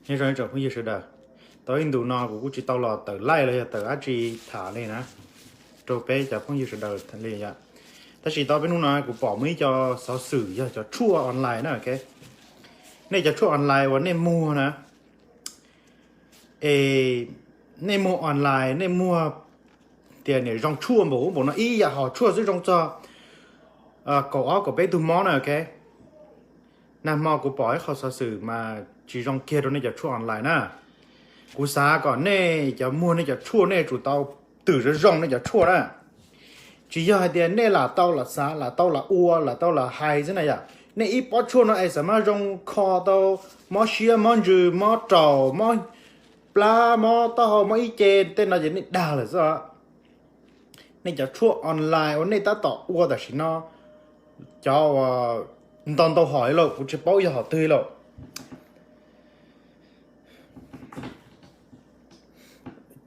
Nyob zoo ib tsoom phooj ywg sawv daws, tau ib ntus no kuv kuj tsis tau los tawm live los yog tawm dab tsi tham li na rau peb cov phooj ywg sawv daws li yom. Tab sis tau peb hnub no kuv pom muaj ib co xov xwm yog cov tshuaj online na, ok. Nej cov tshuaj online uas nej muag na, es nej muag online, nej muag tias niam zoo tshuaj npaum ub npaum no, ib yam hom tshuaj xwb zoo txog kaum ob kaum peb tug mob na, ok. Nag hmo kuv pom ib qho xov xwm mas tsis zoo kiag rau nej cov tshuaj online na. Kuv xav kom nej cov muag nej cov tshuaj nej tsum tau twm zoo zoo nej cov tshuaj na. Tsis yog hais tias nej lam tau lam xav, lam tau lam ua, lam tau lam hais xwb na yom. Nej ib pob tshuaj no es xam maj zoo kho tau mob siab, mob ntsws, mob raum, mob plab, mob taub hau, mob ib ce, tej no ces nej dag lawm xwb. Nej cov tshuaj online uas nej tab tom ua tam sim no, cov ntau ntau hom li lauj, kuv tsis paub yog hom twg li lauj.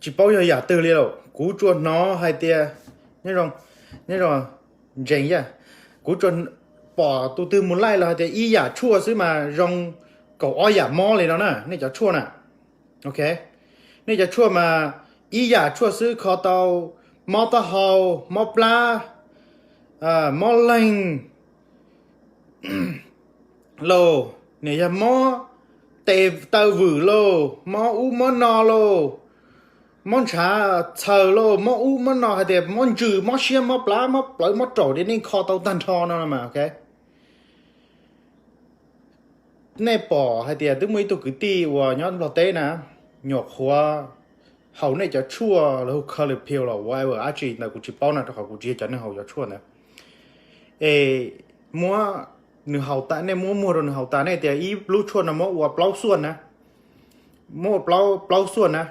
Tsis paub yog yam twg li lauj, kuv tsuas hnov hais tias, nyob zoo, nyob zoo, ntsees yaj, kuv tsuas pom tus twg mus laij los hais tias ib yam tshuaj xwb mas zoo kaum ob yam mob li no na, nej cov tshuaj na. Ok, nej cov tshuaj mas ib yam tshuaj xwb kho tau mob taub hau, mob plab, mob leeg lauj, niam yog mob tes taw vwm lauj, mob ub mob no lauj, mob ntshav txhaws lauj, mob ub mob no, hais tias mob ntsws, mob siab, mob plab, mob plawv, mob raum, nej kho tau tag nrho no mas, ok. Nej pom hais tias twb muaj ib tug kwv tij uas nyob Nplog teb na, nyuam qhuav haus nej cov tshuaj lawv hu color pill los whatever dab tsi ntawd kuv tsis paub no, rau qhov kuv tsis yog cov neeg haus cov tshuaj ntawd. Es muab nws haus tas, nej muab muag rau nws haus tas, nej tias ib lub tshuaj no muab ua plaub xuaj na, muab ua plaub xuaj na,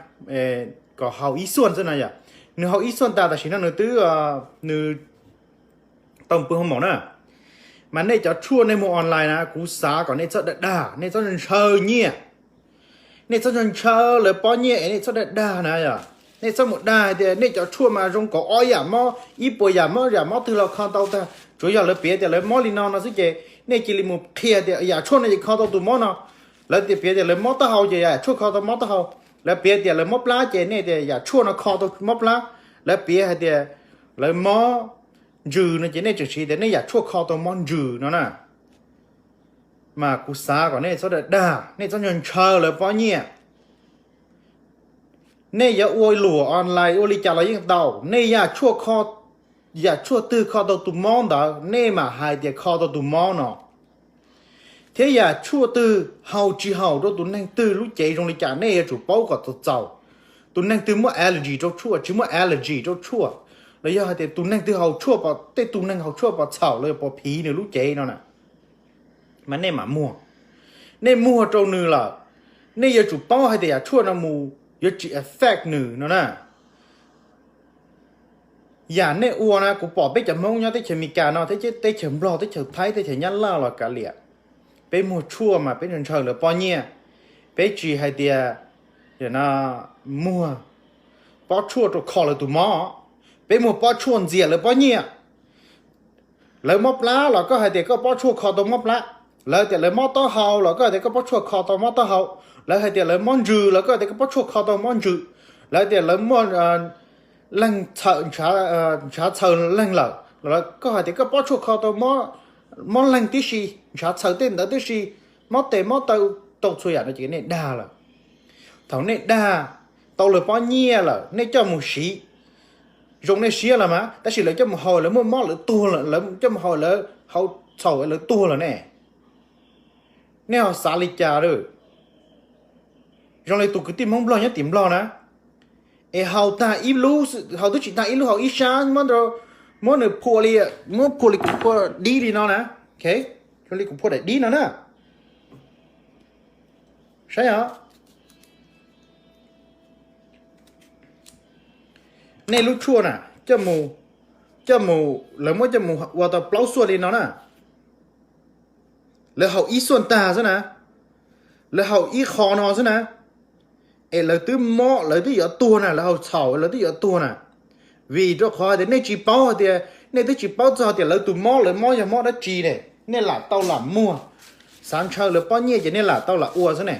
kom haus ib xuaj xwb no yom. Nws haus ib xuaj tas tam sim no nws twb, nws tau pw hoo maum na. Mas nej cov tshuaj nej muag online na, kuv xav kom nej txhob dag dag, nej txhob ntshaw nyiaj. Nej txhob ntshaw ntshaw lawv pob nyiaj es nej txhob dag dag na yom. Nej txhob mus dag hais tias nej cov tshuaj mas zoo kaum ob yam mob, ib puas yam mob, yam mob twg los kho tau tag. Tsuav yog lawv piav tias lawv mob li no no xwb ces nej cia li mus qhia tias yam tshuaj no ces kho tau tus mob no. Lawv tias piav tias lawv mob taub hau ces yam tshuaj kho tau mob taub hau. Lawv piav tias lawv mob plab ces nej tias yam tshuaj no kho tau mob plab. Lawv piav hais tias lawv mob ntsws no ces nej tseem siv tias nej yam tshuaj kho tau mob ntsws no na. Mas kuv xav kom nej txhob dag dag, nej txhob ntshaw ntshaw lawv pob nyiaj. Nej yuav ua luam online ua li cas los yeej tau, nej yam tshuaj kho, yam tshuaj twg kho tau tus mob ntawd nej mam hais tias kho tau tus mob no. Thiab yam tshuaj twg haus tsis haum rau tus neeg twg lub cev zoo li cas nej yuav tsum paub kom txaus txaus. Tus neeg twg muaj allergy rau tshuaj, tsis muaj allergy rau tshuaj, los yog hais tias tus neeg twg haus tshuaj, tej tus neeg haus tshuaj pos txhaum los yog pos phiv nws lub cev no na, mas nej mam muag. Nej muag rau nws lawm, nej yuav tsum paub hais tias yam tshuaj no mus yuav tsis affect nws no na. Yam nej ua na, kuv pom peb cov Hmoob nyob teb chaws Amelikas no thiab teb chaws Nplog, teb chaws Thaib, teb chaws Nyab Laj los kav liam, peb muag tshuaj mas peb ntshaw ntshaw lawv pob nyiaj. Peb tsis hais tias muag pob tshuaj rau kho lawv tus mob, peb muag pob tshuaj ntxias lawv pob nyiaj. Lawv mob plab los koj hais tias koj pob tshuaj kho tau mob plab. Lawv tias lawv mob taub hau los koj hais tias koj pob tshuaj kho tau mob taub hau. Lawv hais tias lawv mob ntsws los koj hais tias koj pob tshuaj kho tau mob ntsws. Lawv tias lawv muaj leeg txhaws, ntshav txhaws leeg lawm, koj hais tias koj pob tshuaj kho tau mob leeg tib si, ntshav txhaws tej ntawd tib si, mob tes mob taw, tau txhua yam no ces nej dag lawm. Thaum nej dag tau lawv pob nyiaj lawm nej coj mus siv, zoo nej siab los mas, tab sis lawv coj mus haus lawv muaj mob lawv tuag lawm, lawv coj mus haus lawv haus txhaum lawv tuag lawm ne. Nej ho xav li cas lawm? Zoo li tus kwv tij Hmoob Nplog nyob tim Nplog na, es haus tag ib lub, haus twb tsis tag ib lub, haus ib sab, muab nws phua li, muab phua li kuv phua dib li no na, zoo li kuv phua daim dib no na. Saib os, nej lub tshuaj na, coj mus, coj mus, lawv muab coj mus ua tau plaub xuaj li no na. Lawv haus ib xuaj tag xwb na, lawv haus ib qho no xwb na, es lawv twb mob, lawv twb yuav tuag na, lawv haus txhaum lawv twb yuav tuag na. Vim rau qhov hais tias nej tsis paub hais tias, nej twb tsis paub txog tias lawv tus mob, lawv mob yog mob dab tsi ne, nej lam tau lam muag, xav ntshaw lawv pob nyiaj ces nej lam tau lam ua xwb ne.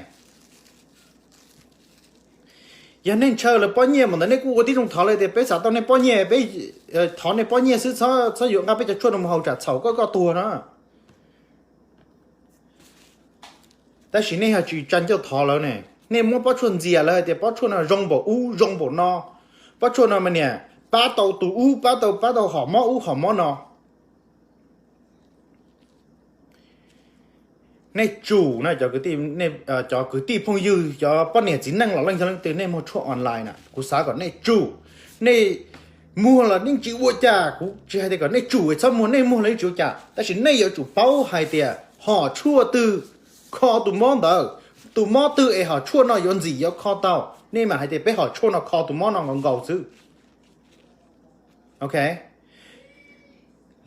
Yog nej ntshaw lawv pob nyiaj mas ntawd nej kuj ua tib zoo thov lawv tias peb xav tau nej pob nyiaj, peb thov nej pob nyiaj xwb, txhob yuav nqa peb cov tshuaj no mus haus tsam txhaum koj koj tuag no. Tab sis nej ho tsis tsa ncauj thov lawv ne, nej muab pob tshuaj ntxias lawv hais tias pob tshuaj no zoo npaum ub zoo npaum no, pob tshuaj no mas niam pab tau tus ub, pab tau, pab tau hom mob ub hom mob no. Nej tsum na, cov kwv tij phooj ywg, cov poj niam txiv neej los leej yog leej twg nej muag tshuaj online na, kuv xav kom nej tsum. Nej muag los yeej tsis ua cas, kuv tsis hais tias kom nej tsum es txhob muag, nej muag los yeej tsis ua cas, tab sis nej yuav tsum paub hais tias hom tshuaj twg kho tus mob ntawd, tus mob twg es hom tshuaj no yuav ntxim yuav kho tau, nej mam hais tias peb hom tshuaj no kho tus mob no nkaus nkaus xwb. Ok.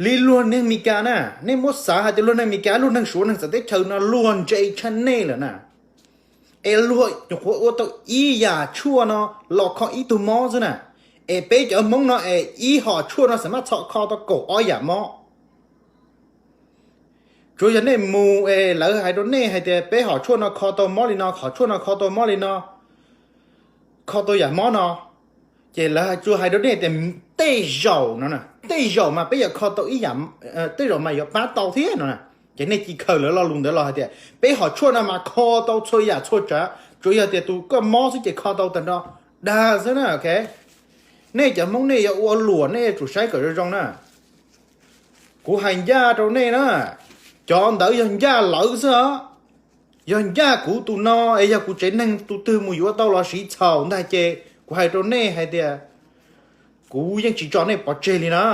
Li luag neeg Meskas na, nej muab xav hais tias luag neeg Meskas, luag neeg Suav, neeg txawv teb chaws no luag ntse tshaj nej lawm na. Es luag nyuam qhuav ua tau ib yam tshuaj no los kho ib tug mob xwb na. Es peb cov Hmoob no es ib hom tshuaj no xam maj txhom kho tau kaum ob yam mob. Tsuav yog nej mus es lawv hais rau nej hais tias peb hom tshuaj no kho tau mob li no, hom tshuaj no kho tau mob li no, kho tau yam mob no, ces lawv tsuas hais rau nej tias tej zaum no, tej zaum mas peb yuav kho tau ib yam, tej zaum mas yuav pab tau thiab no na. Ces nej cia li khaws lawv lo lus ntawd los hais tias peb hom tshuaj no mas kho tau txhua yam txhua tsav, tsuav yog tias tus koj mob xwb ces kho tau tag nrho, dag xwb na. Ok, nej cov Hmoob nej yuav ua luam nej yuav tsum saib kom zoo zoo na. Kuv hais ncaj rau nej na, cov ntawd yog ncaj lawv xwb os. Yog ncaj kuv tus no es yog kuv tsev neeg tus twg mus yuav tau los siv txhaum ntag ces kuv hais rau nej hais tias kuv yeej tsis tso nej pov tseg li na.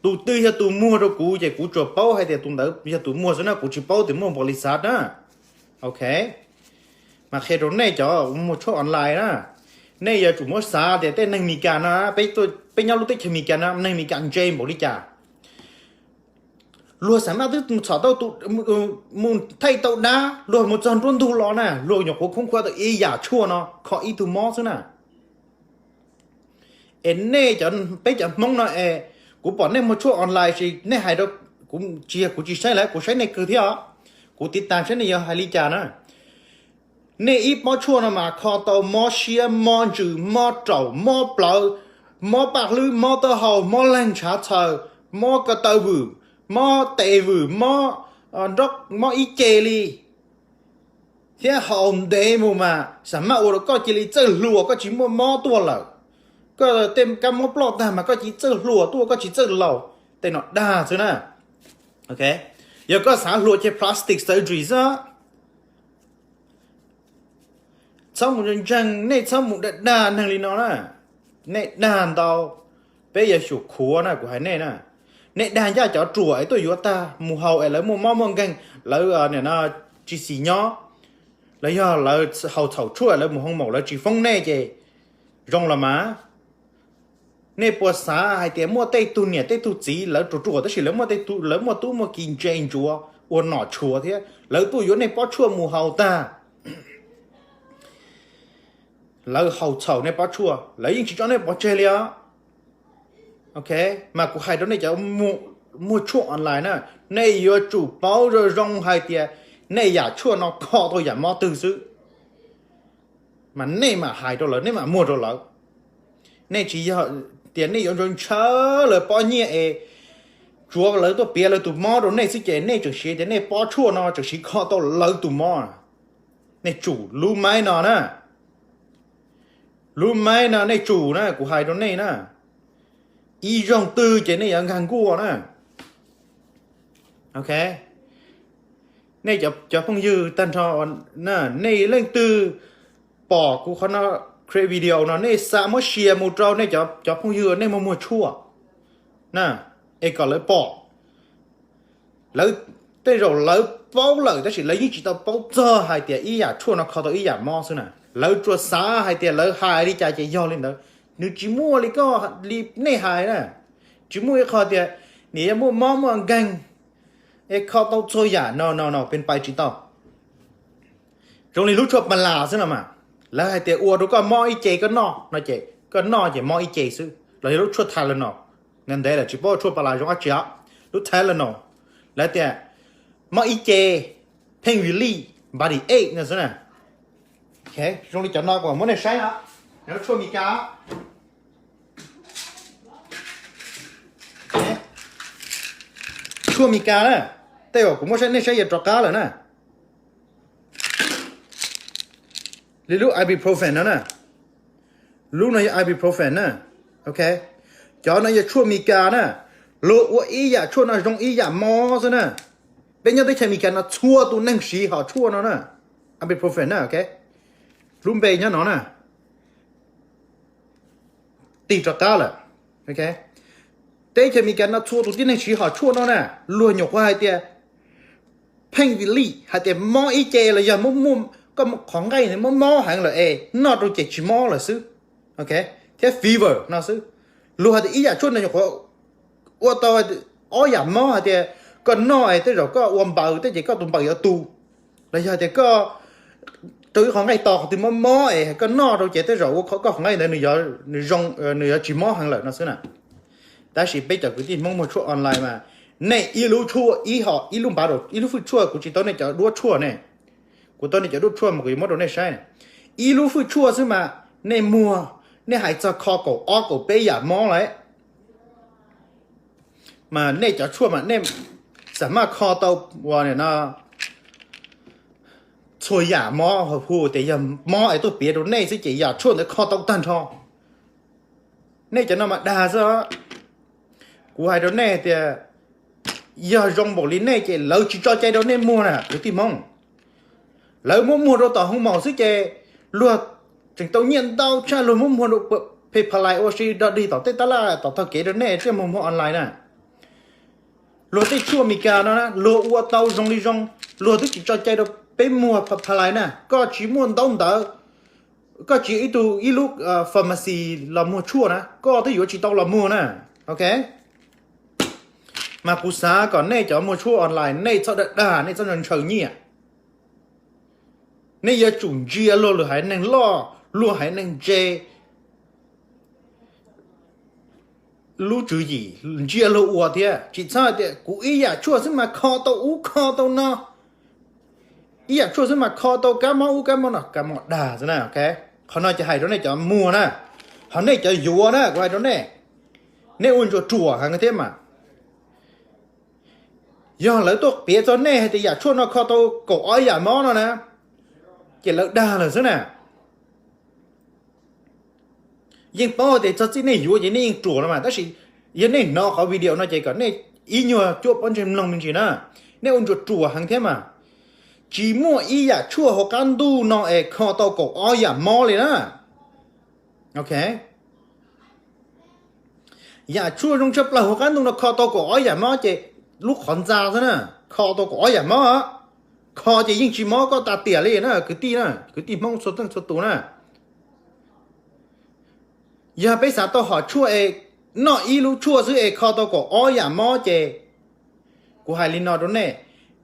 Tus twg yog tus muag rau kuv ces kuv tsuas paub hais tias tus ntawd yog tus muag xwb na, kuv tsis paub tias muaj npaum li xav na. Ok, mas qhia rau nej cov muag tshuaj online na, nej yuav tsum muab xav tias tej neeg Meskas no, peb nyob lub teb chaws Meskas no neeg Meskas ntse npaum li cas. Luag xam maj twb txhom tau, mus thaij tau dab, luag mus txog nruab ntug los na luag nyuam qhuav khoob khuab tau ib yam tshuaj no kho ib tug mob xwb na. Es nej, peb cov Hmoob no es kuv pom nej muag tshuaj online ces nej hais rau, kuv tsis yog kuv tsis saib lawm, kuv saib nej kawg thiab os. Kuv tiv tas saib nej yuav hais li cas na. Nej ib pob tshuaj no mas kho tau mob siab, mob ntsws, mob raum, mob plawv, mob paj hlwb, mob taub hau, mob leeg ntshav txhaws, mob ko taw vwm, mob tes vwm, mob nrob, mob ib ce li. Thiab haus ntev mus mas xam maj ua rau koj cia li txawj hluas, koj tsis muaj mob tuaj lawm. Koj tej kab mob ploj tag mas koj cia li txawj hluas tuaj, koj tsis txawj laus. Tej no dag xwb na. Ok, yog koj xav hluas ces plastic surgery xwb. Txhob mus ntseeg, nej txhob mus dag dag neeg li no na. Nej dag ntau, peb yuav xyum khuav na, kuv hais nej na. Nej dag ncaj cov ruam es tuaj yuav tag mus haus es lawv muaj mob muaj nkeeg, lawv nim no tsis xis nyob, lawv yog lawv haus txhaum tshuaj lawv mus hoo maum lawv tsis foob nej ces zoo los mas. Nej puas xav hais tias muaj tej tug niam tej tug txiv lawv ruam ruam tab sis lawv muaj tej, lawv muaj tub muaj ki ntse ntsuav ua nom tshuav thiab lawv tuaj yuav nej pob tshuaj mus haus tag, lawv haus txhaum nej pob tshuaj lawv yeej tsis tso nej pov tseg li os. Ok, mas kuv hais rau nej cov muag tshuaj online na, nej yuav tsum paub zoo zoo hais tias nej yam tshuaj no kho tau yam mob twg xwb, mas nej mam hais rau lawv, nej mam muag rau lawv. Nej tsis yog tias nej yuav ntshaw ntshaw lawv pob nyiaj es tsuav lawv tuaj piav lawv tus mob rau nej xwb ces nej tseem siv tias nej pob tshuaj no tseem siv kho tau lawv tus mob. Nej tsum lub maib no na, lub maib no nej tsum na, kuv hais rau nej na, ib zaug twg ces nej yuav nkag nkuaj na. Ok, nej cov phooj ywg tag nrho, nej leej twg pom kuv qhov no, create video no nej xa muab share mus rau nej cov phooj ywg nej muag muag tshuaj na, es kom lawv pom. Lawv, tej zaum lawv paub lawm tab sis lawv yeej tsis tau paub txog hais tias ib yam tshuaj no kho tau ib yam mob xwb na. Lawv tsuas xav hais tias lawv hais li cas ces yog li ntawd. Nws tsis muaj li koj li nej hais na. Tsis muaj ib qho tias nim yog muaj mob muaj nkeeg es kho tau txhua yam no no no, pes pais tsis tau. Zoo li lub tshuaj pas las xwb no mas, lawv hais tias ua rau koj mob ib ce koj noj no ces koj noj ces mob ib ce xwb. Los yog lub tshuaj Tylenol, ntev lawm tsis paub tshuaj pas las zoo dab tsi os. Lub Tylenol, lawv tias mob ib ce, pain relief, body ache no xwb na. Zoo li cov no kuv muab nej saib no, cov tshuaj Amelikas, tshuaj Amelikas na. Tej uas kuv muab saib nej saib yog rov qab lawm na. Li lub ibuprofen no na, lub no yog ibuprofen na. Ok, cov no yog tshuaj Amelikas na. Luag ua ib yam tshuaj no zoo ib yam mob xwb na. Peb nyob teb chaws Amelikas no txhua tus neeg siv hom tshuaj no na, ibuprofen na. Ok, lub npe nyob no na, tig rov qab lawm. Ok, teb chaws Amelikas no txhua tus tib neeg siv hom tshuaj no na. Luag nyuam qhuav hais tias pain relief, hais tias mob ib ce los yog muaj muaj koj qhov nqaij mob mob heev lawm es noj rau ces tsis mob lawm xwb. Ok, thiab fever no xwb. Luag hais tias ib yam tshuaj no nyuam qhuav ua tau ob yam mob, hais tias koj noj es tej zaum koj ua npaws tej ces koj tus npaws yuav tu, los yog hais tias koj rau ib qhov nqaij to qhov twg mob mob es koj noj rau ces tej zaum ua koj qhov nqaij ntawd nws yuav tsis mob heev lawm no xwb na. Tab sis peb cov kwv tij Hmoob muag tshuaj online mas nej ib lub tshuaj, ib hom, ib lub npav, ib lub fwj tshuaj, kuv tsis tau nej cov duab tshuaj ne, kuv tau nej cov duab tshuaj mas kuv yuav muab rau nej saib. Ib lub fwj tshuaj xwb mas nej muag, nej hais txog kho kaum ob kaum peb yam mob lawm, mas nej cov tshuaj mas nej xam maj kho tau ua no txhua yam mob, hu tias yog mob es tuaj piav rau nej xwb ces yam tshuaj ntawd kho tau tag nrho. Nej cov no mas dag xwb. Kuv hais rau nej tias yog zoo npaum li nej ces lawv tsis tso cai rau nej muag na kwv tij Hmoob. Lawv muab muag rau tom hoo maum xwb ces luag tseem tau nyiaj ntau tshaj luag muab muag rau phe phalais ua si dog dig tom tej tab laj tom tog kev rau nej thiaj muag muag online na. Luag tej tshuaj Amelikas no na luag ua tau zoo li zoo, luag twb tsis tso cai rau peb muag phalais na. Koj tsis muaj ntaub ntawv, koj tsis ib tug ib lub pharmacy los muag tshuaj na koj twb yuav tsis tau los muag na. Ok, mas kuv xav kom nej cov muag tshuaj online nej txhob dag dag, nej txhob ntshaw nyiaj. Nej yuav tsum ntsia luag lwm haiv neeg loj, luag haiv neeg ntse lub tswv yim, ntsia luag ua thiab. Tsis txhob hais tias kuv ib yam tshuaj xwb mas kho tau ub kho tau no, ib yam tshuaj xwb mas kho tau kab mob ub kab mob no, kab mob dag xwb na. Ok, qhov no ces hais rau nej cov muag na, ho nej cov yuav na kuv hais rau nej, nej ua ntsuas ruam heev thiab mas. Yog lawv tuaj piav txog nej hais tias yam tshuaj no kho tau kaum ob yam mob no na, ces lawv dag lawm xwb na. Yeej paub tias txog txij nej yuav ces nej yeej ruam no mas, tab sis yog nej hnov qhov video no ces kom nej ib nyuag cuab pob ntseg mloog me ntsis na. Nej ua ntsuas ruam heev thiab mas. Tsis muaj ib yam tshuaj hauv qab ntuj no es kho tau kaum ob yam mob li na. Ok, yam tshuaj zoo tshaj plaws hauv qab ntuj no kho tau kaum ob yam mob ces lub qhov ntxa xwb na, kho tau kaum ob yam mob. Kho ces yeej tsis mob koj tas tiam li na kwv tij na, kwv tij Hmoob txhua leej txhua tus na. Yog peb xav tau hom tshuaj es noj ib lub tshuaj xwb es kho tau kaum ob yam mob ces kuv hais li no rau nej,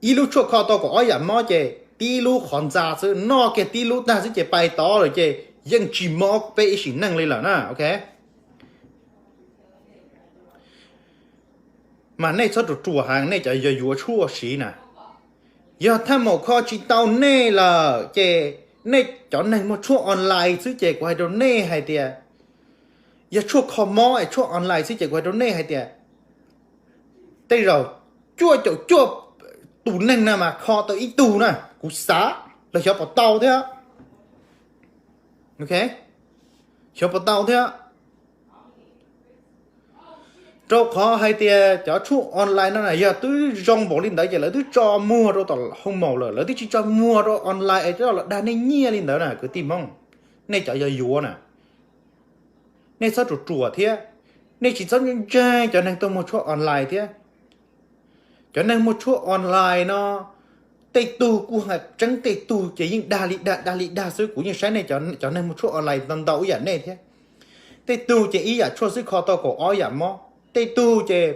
ib lub tshuaj kho tau kaum ob yam mob ces tib lub qhov ntxa xwb, noj kiag tib lub tag xwb ces pais tod lawm ces yeej tsis mob peb ib sim neej li lawm na. Ok, mas nej txhob ruam ruam heev nej cov yog yuav tshuaj siv na. Yog thaj maum kho tsis tau nej lawm ces nej cov neeg muag tshuaj online xwb ces kuv hais rau nej hais tias, yog tshuaj kho mob es tshuaj online xwb ces kuv hais rau nej hais tias, tej zaum cuaj caum cuaj tus neeg na mas kho tau ib tug na, kuv xav los xyov puas tau thiab. Ok, xyov puas tau thiab. Rau qhov hais tias cov tshuaj online no na yog twb zoo npaum li ntawd ces lawv twb tso muag rau tom hoo maum lawm, lawv twb tsis tso muag rau online es coj los dag nej nyiaj li ntawd na kwv tij Hmoob. Nej cov yog yuav na, nej txhob ruam ruam thiab, nej tsis txhob ntseeg cov neeg tuaj muag tshuaj online thiab. Cov neeg muag tshuaj online no, tej tug kuj hais tseeb, tej tug ces yeej dag li dag dag li dag xwb. Kuv yeej saib nej cov neeg muag tshuaj online ntau ntau ib yam nej thiab. Tej tug ces ib yam tshuaj xwb kho tau kaum ob yam mob, tej tug ces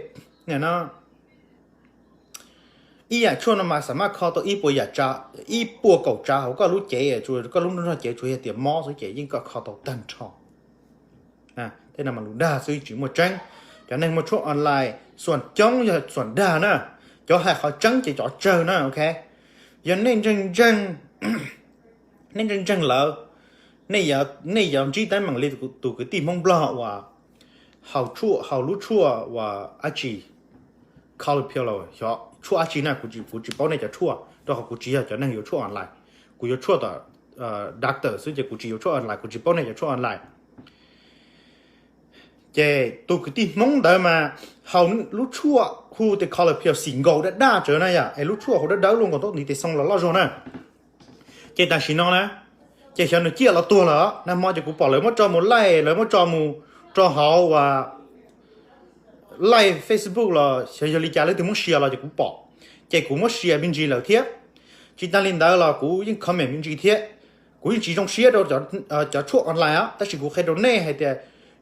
ib yam tshuaj no mas xam maj kho tau ib puas yam tsav, ib puas kaum tsav hauv koj lub cev, koj lub nrog cev tsuas yog tias mob xwb ces yeej koj kho tau tag nrho. Tej no mas lus dag xwb tsis muaj tseeb. Cov neeg muag tshuaj online xuam coob yog xuam dag na, cov hais qhov tseeb ces cov tsawg na. Ok, yog nej ntseeg ntseeg, nej ntseeg ntseeg lawv, Nej yuav, nej yuav ntsib teeb meem li tus kwv tij Hmoob Nplog uas haus tshuaj, haus lub tshuaj uas dab tsi, Color Pillow, xyov tshuaj dab tsi na, kuv tsis, kuv tsis paub nej cov tshuaj, rau qhov kuv tsis yog cov neeg yuav tshuaj online. Kuv yuav tshuaj tom doctor xwb ces kuv tsis yuav tshuaj online, kuv tsis paub nej cov tshuaj online. Ces tus kwv tij Hmoob ntawd mas haus lub tshuaj hu tias Color Pillow xim nkaus daj daj tsawv na yom, es lub tshuaj haus dawb dawb luaj nkaus ntaub ntiv tes xoo los loj zog na. Ces tam sim no na, ces xyov nws ciaj los tuag lawm. Nag hmo ces kuv pom lawv muab tso mus laij, lawv muab tso mus rau hauv uas laij Facebook los xyov yog li cas, leej twg muab share los ces kuv pom. Ces kuv muab share me ntsis lawm thiab. Tsis tas li ntawd los kuv yeej comment me ntsis thiab. Kuv yeej tsis zoo siab rau cov tshuaj online os, tab sis kuv qhia rau nej hais tias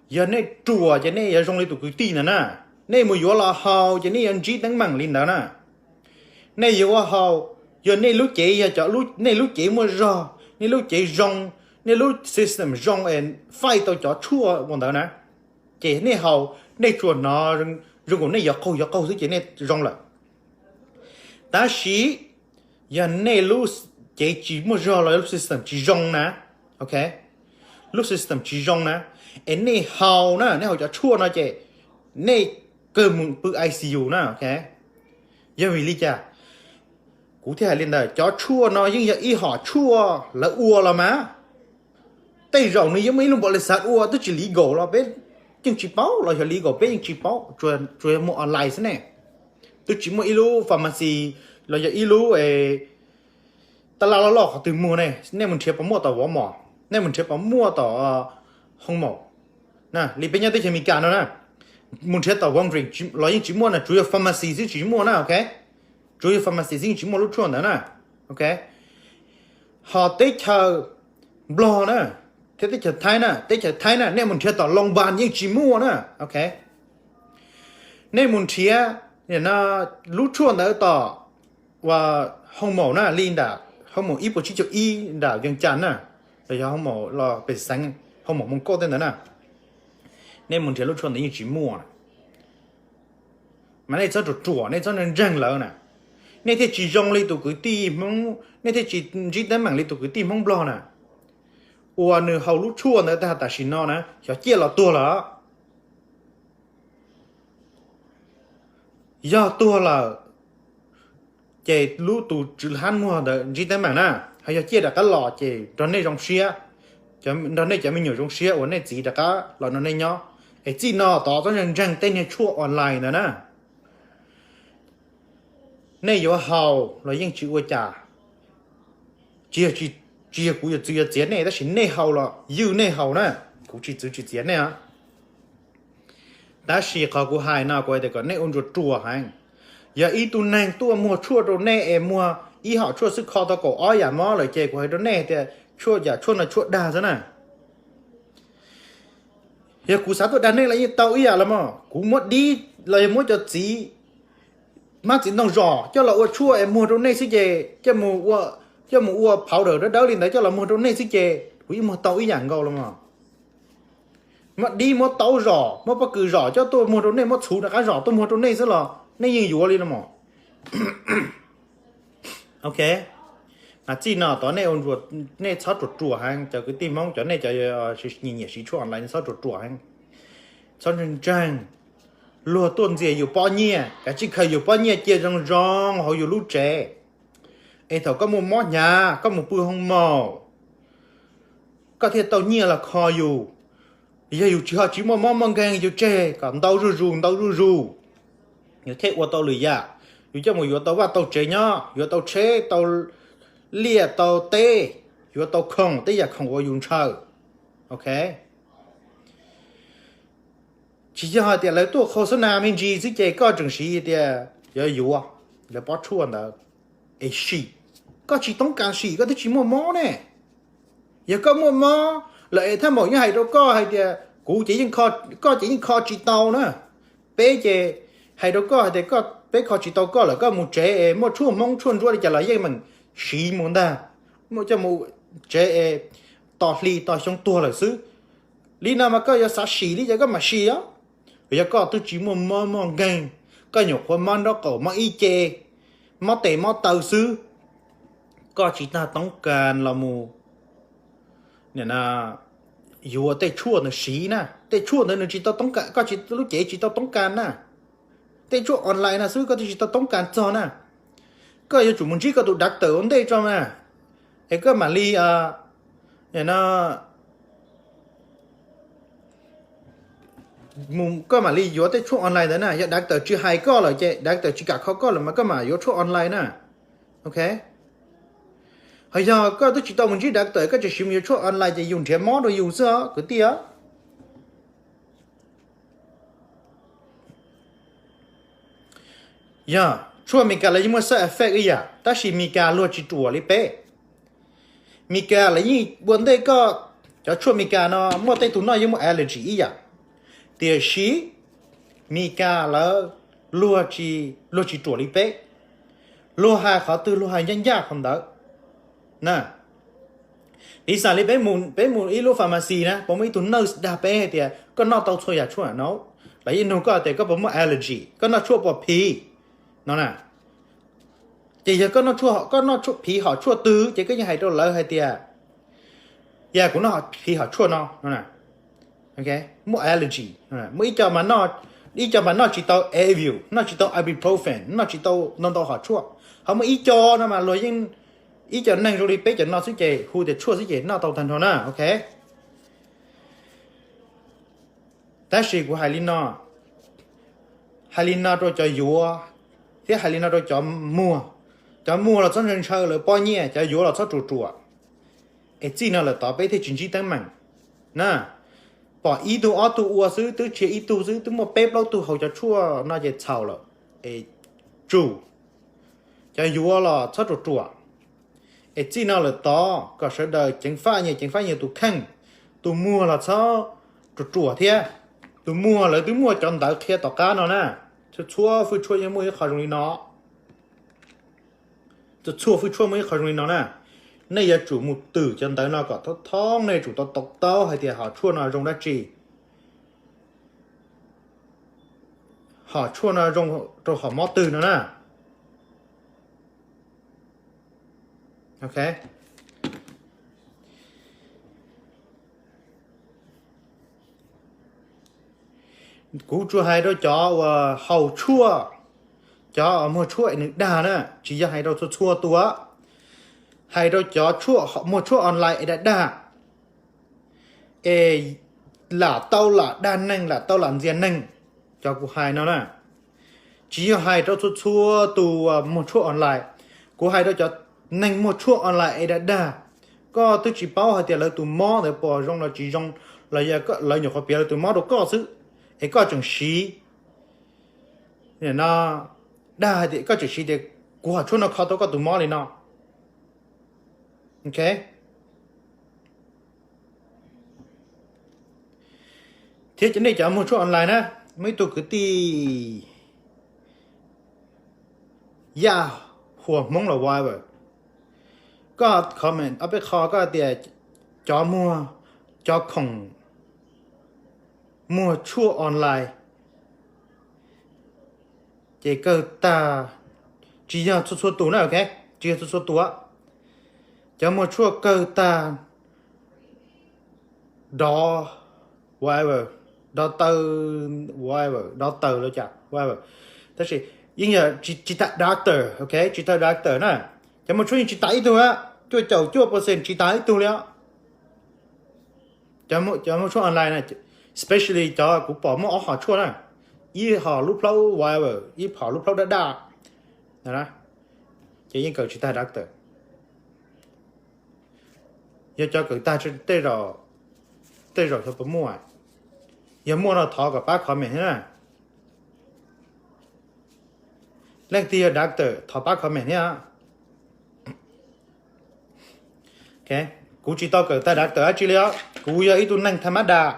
yog nej ruam ces nej yuav zoo li tus kwv tij ntawd na. Nej mus yuav los haus ces nej yuav ntsib teeb meem li ntawd na. Nej yuav ua haus, yog nej lub cev yog cov, nej lub cev muaj zog, nej lub cev zoo, nej lub system zoo es fight tau cov tshuaj ua ntawd na, ces nej haus, nej tsuas hnov zoo nkaus nej yuav qaug yuav qaug xwb ces nej zoo lawm. Tab sis yog nej lub cev tsis muaj zog los lub system tsis zoo na, ok, lub system tsis zoo na, es nej haus na, nej haus cov tshuaj no ces nej kawg mus pw I C U na, ok. Yog vim li cas kuv thiaj hais li ntawd? Cov tshuaj no yeej yog ib hom tshuaj lawv ua los mas. Tej zaum nws yeej muaj ib lub npaum li xav ua twb tsis legal los peb yeej tsis paub, los yog legal peb yeej tsis paub, tsuas yog muaj online xwb ne. Twb tsis muaj ib lub pharmacy los yog ib lub tab laj loj loj qhov twg muag ne. Nej mus nrhiav puas muaj tom Walmart, nej mus nrhiav puas muaj tom Home Depot na, li peb nyob teb chaws Amelikas no na. Mus nrhiav tom Walgreens los yeej tsis muaj na, tsuas yog pharmacy xwb tsis muaj na, ok. Tsuas yog pharmacy xwb yeej tsis muaj lub tshuaj ntawd na, ok. Ho teb chaws Nplog na, thiab teb chaws Thaib na, teb chaws Thaib na, nej mus nrhiav tom Loos Npas yeej tsis muaj na, ok. Nej mus nrhiav lub tshuaj ntawd tom Home Depot na, li ntawm Home Depot ib puas tsib caug ib ntawm Vias Cas na, los yog Home Depot los pem xeev, Home Depot Moos Kauj tej ntawd na, nej mus nrhiav lub tshuaj ntawd yeej tsis muaj. Mas nej txhob ruam ruam, nej txhob ntseeg ntseeg lawv na, nej thiaj tsis zoo li tus kwv tij Hmoob, nej thiaj tsis ntsib teeb meem li tus kwv tij Hmoob Nplog na, uas nws haus lub tshuaj ntawd tag tam sim no na xyov ciaj los tuag lawm. Yog tuag lawm ces lub tus tswv hab muag ntawd ntsib teeb meem na, ho yog ciaj rov qab los ces nrog nej zoo siab, nrog nej cov me nyuam zoo siab uas nej txiv rov qab los nrog nej nyob. Es txij no tod txhob ntseeg ntseeg tej niag tshuaj online ntawd na. Nej yuav haus los yeej tsis ua cas, tsis yog, tsis yog kuv yuav txwv yuav txiav nej, tab sis nej haus los ywj nej haus na, kuv tsis txwv tsis txiav nej. Tab sis qhov kuv hais no kuv hais tias kom nej ua ntsuas ruas heev. Yog ib tug neeg tuaj muag tshuaj rau nej es muag ib hom tshuaj xwb kho tau kaum ob yam mob lawm ces kuv hais rau nej tias tshuaj yam tshuaj no tshuaj dag xwb na. Yog kuv xav tuaj dag nej los yeej tau ib yam los mas, kuv muab dib los yog muab cov txiv, hmab txiv ntoo zom coj los ua tshuaj es muag rau nej xwb ces, coj mus ua powder dawb dawb li ntawd coj los muag rau nej xwb ces kuv yeej muag tau ib yam nkaus los mas. Muab dib muab taub zom muab pob kws zom coj tuaj muag rau nej, muab txhuv rov qab zom tuaj muag rau nej xwb los nej yeej yuav li los mas. Ok, mas txij no tod nej ua ntsuas, nej txhob ruam ruas heev, cov kwv tij Hmoob cov nej cov nyiam nyiam siv tshuaj online nej txhob ruam ruas heev, txhob ntseeg ntseeg. Luag tuaj ntxias yus pob nyiaj, kav tsij khaws yus pob nyiaj cia zoo zoo hauv yus lub tsev, es thaum koj muaj mob hnyav koj mus pw hoo maum, koj thiaj tau nyiaj los kho yus. Yog yus tsis ho tsis muaj mob muaj nkeeg yus tseg kom ntau zuj zus ntau zuj zus, yus thiaj ua tau lwm yam. Yus coj mus yuav tau vaj tau tsev nyob, yuav tau tsheb tau liaj tau teb, yuav tau khoom tej yam khoom uas yus ntshaw. Ok, tsis yog hais tias lawv tuaj qhau xab nas me ntsis xwb ces koj tseem siv tias yuav yuav lawv pob tshuaj ntawd es sim. Koj tsis toob kas sim koj twb tsis muaj mob ne. Yog koj muaj mob lawm es thaj maum yeej hais rau koj hais tias kuv ces, koj ces yeej kho tsis tau na. Peb ces hais rau koj hais tias peb kho tsis tau koj lawm, koj mus tsev es muaj tshuaj Hmoob tshuaj ntsuab li cas los yeej meem siv mus ntag, muaj coj mus tsev es tos hli tos xyoo tuag lawm xwb. Li no mas koj yuav xav sim li cas koj mam sim os. Yog koj twb tsis muaj mob muaj nkeeg, koj nyuam qhuav mob nraub qaum mob ib ce, mob tes mob taw xwb, koj tsis tas toob kas los mus nim no yuav tej tshuaj ntawd siv na. Tej tshuaj ntawd nws tsis tau toob kas, koj tsis, lub cev tsis tau toob kas na. Tej tshuaj online no xwb koj twb tsis tau toob kas txog na. Koj yuav tsum mus ntsib koj tus doctor ua ntej tso na, es koj mam li, no, koj mam li yuav tej tshuaj online ntawd na. Yog doctor tsis hais koj lawm ces doctor tsis kam kho koj lawm mas koj mam yuav tshuaj online na. Ok. Ho yog koj twb tsis tau mus ntsib doctor, koj tseem siv mus yuav tshuaj online ces yus nrhiav mob rau yus xwb os kwv tij os. Yog tshuaj Amelikas lawv yeej muaj side effect ib yam, tab sis Amelikas luag tsis ruam li peb. Amelikas lawv yeej ua ntej koj, cov tshuaj Amelikas no muaj tej tus noj yeej muaj allergy ib yam, tiam sis Amelikas lawv luag tsis, luag tsis ruam li peb. Luag hais qhov twg luag hais ncaj ncaj qhov ntawd na. Piv xam li peb mus, peb mus ib lub pharmacy na, puas muaj ib tug nurse dag peb hais tias koj noj tau txhua yam tshuaj no? Lawv yeej nug koj tias koj puas muaj allergy, koj noj tshuaj puas phiv no na. Ces yog koj noj tshuaj, koj noj tshuaj phiv hom tshuaj twg ces koj yeej hais rau lawv hais tias, yog kuv noj phiv hom tshuaj no, muaj allergy. Muaj ib co mas noj, ib co mas noj tsis tau Advil, noj tsis tau ibuprofen, noj tsis tau ntau ntau hom tshuaj. Ho muaj ib co no mas luag yeej, ib co neeg zoo li peb cov no xwb ces hu tias tshuaj xwb ces noj tau tag nrho na, ok. Tab sis kuv hais li no, hais li no rau cov yuav, thiab hais li no rau cov muag. Cov muag los txhob ntshaw ntshaw lawv pob nyiaj, cov yuav los txhob ruam ruam, es txij no lawm tod peb thiaj tsis ntsib teeb meem na. Pom ib tug ob tug ua xwb, twb tshiab ib tug xwb, twb muaj peb plaub tug haus cov tshuaj no ces txhaum lawm. Es tsum, cov yuav los txhob ruam ruam, es txij no lawm tod kom sawv daws ceev faj nyias ceev faj nyias tus kheej. Tus muag los txhob ruam ruam thiab. Tus muag lawv twb muaj cov ntawv qhia tom qab no na. Txhua txhua fwj tshuaj yeej muaj ib qho zoo li no. Txhua txhua fwj tshuaj muaj ib qho zoo li no na. Nej yuav tsum mus twm cov ntawv no kom thoob thoob, nej yuav tsum tau to taub hais tias hom tshuaj no zoo dab tsi. Hom tshuaj no zoo rau hom mob twg no na. Ok. Kuv tsuas hais rau cov uas haus tshuaj, cov muag tshuaj es nws dag na, tsis yog hais rau txhua txhua tus. Hais rau cov muag tshuaj online es dag dag, es lam tau lam dag neeg, lam tau lam ntxias neeg, cov kuv hais no na. Tsis yog hais rau txhua txhua tus muag tshuaj online. Kuv hais rau cov neeg muag tshuaj online es dag dag. Koj twb tsis paub hais tias lawv tus mob ntawd puas zoo los tsis zoo, los yog lawv nyuam qhuav piav lawv tus mob rau koj xwb, es koj tseem siv no, dag hais tias koj tseem siv tias kuv hom tshuaj no kho tau koj tus mob li no. Ok. Thiab nej cov muag tshuaj online na, muaj ib tug kwv tij Yaj Huas Hmoob los whatever, koj comment ob peb qho koj tias cov muag, cov khoom muag tshuaj online ces kawg tag. Tsis yog txhua txhua tus na, ok, tsis yog txhua txhua tus. Cov muag tshuaj kawg tag, dov whatever, dov taw whatever, dov taws los cas whatever, tab sis yeej yog tsis tas doctor, ok, tsis tas doctor na. Cov muag tshuaj yeej tsis tas ib tug, cuaj caum cuaj percent tsis tas ib tug li os. Cov muag tshuaj online na, especially cov kuv pom muaj ob hom tshuaj na, ib hom lub plaub whatever, ib hom lub plaub daj daj, ces yeej kawm tsis tag doctor. Yog cov kawm tag tej zaum, tej zaum xyov puas muaj. Yog muaj no thov kom pab comment thiab na. Leej twg yog doctor thov pab comment thiab. Kuv tsis tau kawm tag doctor dab tsi li os, kuv yog ib tug neeg thaj mab das.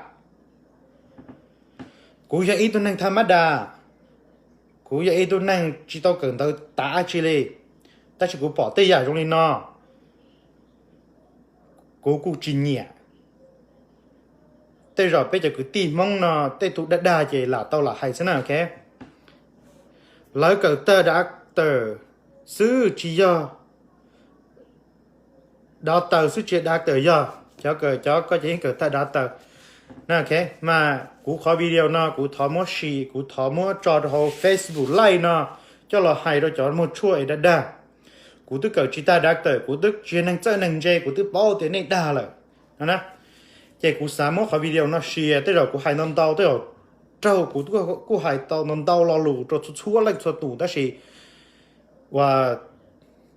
Kuv yog ib tug neeg thaj mab das, kuv yog ib tug neeg tsis tau kawm ntawv tav dab tsi li, tab sis kuv pom tej yam zoo li no kuv kuj tsis nyiam. Tej zaum peb cov kwv tij Hmoob no tej tus dag dag ces lam tau lam hais xwb na, ok. Lawv kawm tag doctor xwb tsis yog, doctor xwb tsis yog doctor yog. Cov kawm cov koj ces yeej kawm tag dav tawm. Na, ok, mas kuv qhov video no kuv thov muab sim, kuv thov muab tso rau hauv Facebook Live no coj los hais rau cov muag tshuaj es dag dag. Kuv twb kawm tsis tag dav tawm, kuv twb tsis yog neeg txawj neeg ntse, kuv twb paub tias nej dag lawm no na. Ces kuv xav muab qhov video no sia, tej zaum kuv hais ntau ntau, tej zaum raug kuv kuj hais tau ntau ntau lo lus rau txhua txhua leej txhua tus, tab sis uas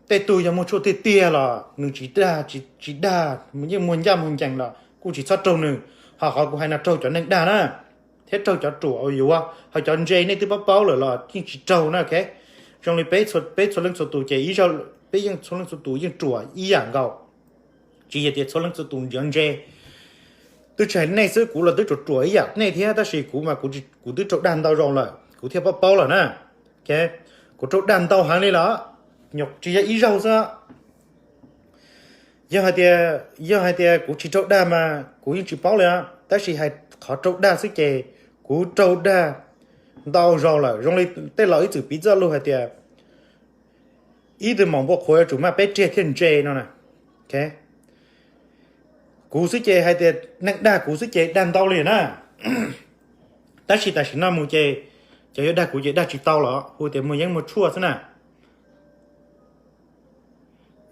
tej tug yog muag tshuaj tiag tiag los nws tsis dag, tsis dag, yeej muag ncaj muag ncees los kuj tsis txhob raug nws. Ho qhov kuv hais no raug cov neeg dag na, thiab raug cov ruam uas yuav, ho cov ntse nej twb paub paub lawm los yeej tsis raug na, ok. Zoo li peb, peb txhua leej txhua tus ces ib zaug, peb yeej txhua leej txhua tus yeej ruam ib yam nkaus. Tsis yog tias txhua leej txhua tus yuav ntse, twb tsis hais nej xwb, kuv los twb ruam ruam ib yam nej thiab, tab sis kuv mas kuv twb raug dag ntau zaus lawm kuv thiaj paub paub lawm na. Ok, kuv raug dag ntau heev li los, nyuam tsis yog ib zaug xwb. Yog hais tias, yog hais tias kuv tsis raug dag mas kuv yeej tsis paub li, tab sis hais qhov raug dag xwb ces kuv raug dag ntau zaus lawm. Zoo li tej laus ib txwm piv txoj lus hais tias ib tug maum npua qhuav yuav tsum maj peb riag thiaj ntse no na. Ok, kuv xwb ces hais tias neeg dag kuv xwb ces dag ntau li na. Tab sis tam sim no mus ces cov yuav dag kuv ces dag tsis tau los hu tias muag yeeb muag tshuaj xwb na.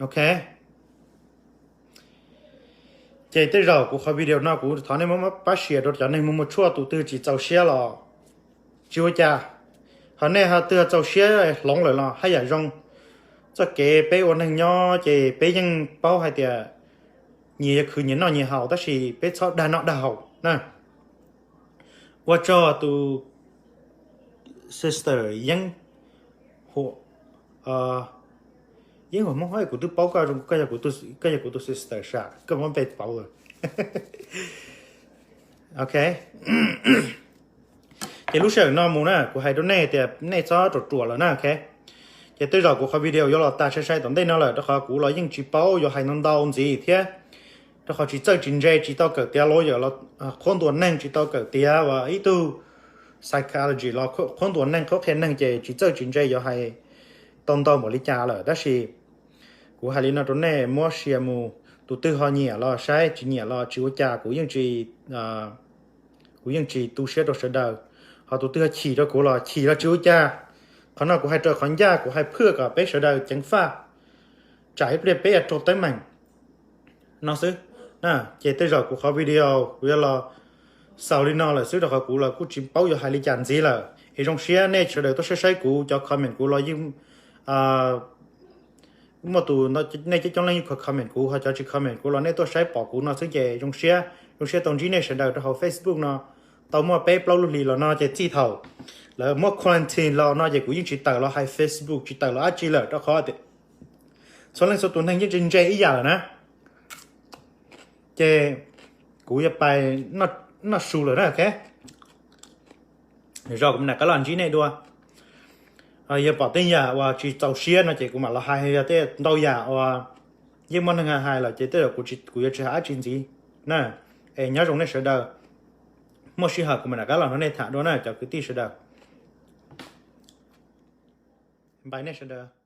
Ok, ces tej zaum kuv qhov video no kuv thov nej muab pab share rau cov neeg muag muag tshuaj, tus twg tsis txaus siab los tsis ua cas, ho nej ho twg txaus siab hloov lawm los haj yam zoo. Txoj kev peb ua neeg nyob ces peb yeej paub hais tias nyias yuav khwv nyias noj nyias haus, tab sis peb txhob dag noj dag haus na. Ua tsaug tus sister Yeeb Huam, Yeeb Huam Hmoob, kuv twb paub koj, koj yog kuv tus sister sam, koj muab npe pauv. Ok, ces lub sij hawm no mus na kuv hais rau nej tias nej txhob ruam ruam lawm na, ok. Ces tej zaum kuv qhov video yuav los tas sai sai tom ntej no lawm, rau qhov kuv los yeej tsis paub yuav hais ntau ntau ntxiv thiab, rau qhov tsis txawj tsis ntse, tsis tau kawm tiav lawyer los qhuab ntuas neeg, tsis tau kawm tiav uas ib tug psychology los qhuab ntuas neeg, qhuab qhia neeg, ces tsis txawj tsis ntse yuav hais tau ntau npaum li cas lawm. Tab sis kuv hais li no rau nej muab share mus, tus twg ho nyiam los saib, tsis nyiam los tsis ua cas, kuv yeej tsis, kuv yeej tsis tu siab rau sawv daws. Ho tus twg ho chim rau kuv los chim los tsis ua cas. Qhov no kuv hais raws qhov ncaj, kuv hais phwj kom peb sawv daws ceev faj, tsam ib pliag peb yuav raug teeb meem no xwb. Ces tej zaum kuv qhov video kuv yuav los xaus li no lawm xwb, rau qhov kuv los kuj tsis paub yuav hais li cas ntxiv lawm. Es zoo siab nej sawv daws tuaj saib saib kuv, cov comment kuv los yeej muaj tus, nej coob coob leej yeej comment kuv, ho cov tsis comment kuv los nej tuaj saib pom kuv no xwb ces zoo siab. Zoo siab tau ntsib nej sawv daws rau hauv Facebook no. Tau muaj peb plaub lub hlis los no ces txij thaum lawv muab quarantine los no ces kuv yeej tsis tawm los hais Facebook, tsis tawm los dab tsi lawm, rau qhov tias txhua leej txhua tus neeg yeej tsis ntse ib yam lawm na. Ces kuv yuav pais noj su lawm na, ok. Zog kuv mam rov qab los ntsib nej dua. Yog pom tej yam uas tsis txaus siab no ces kuv mam los hais, yog tej ntau yam uas yeej muaj neeg hais hais lawm ces tej zaum kuv yuav tsis hais dab tsi ntxiv na. Es nyob zoo nej sawv daws, muaj sij hawm kuv mam rov qab los nrog nej tham dua na cov kwv tij sawv daws. Npais nej sawv daws.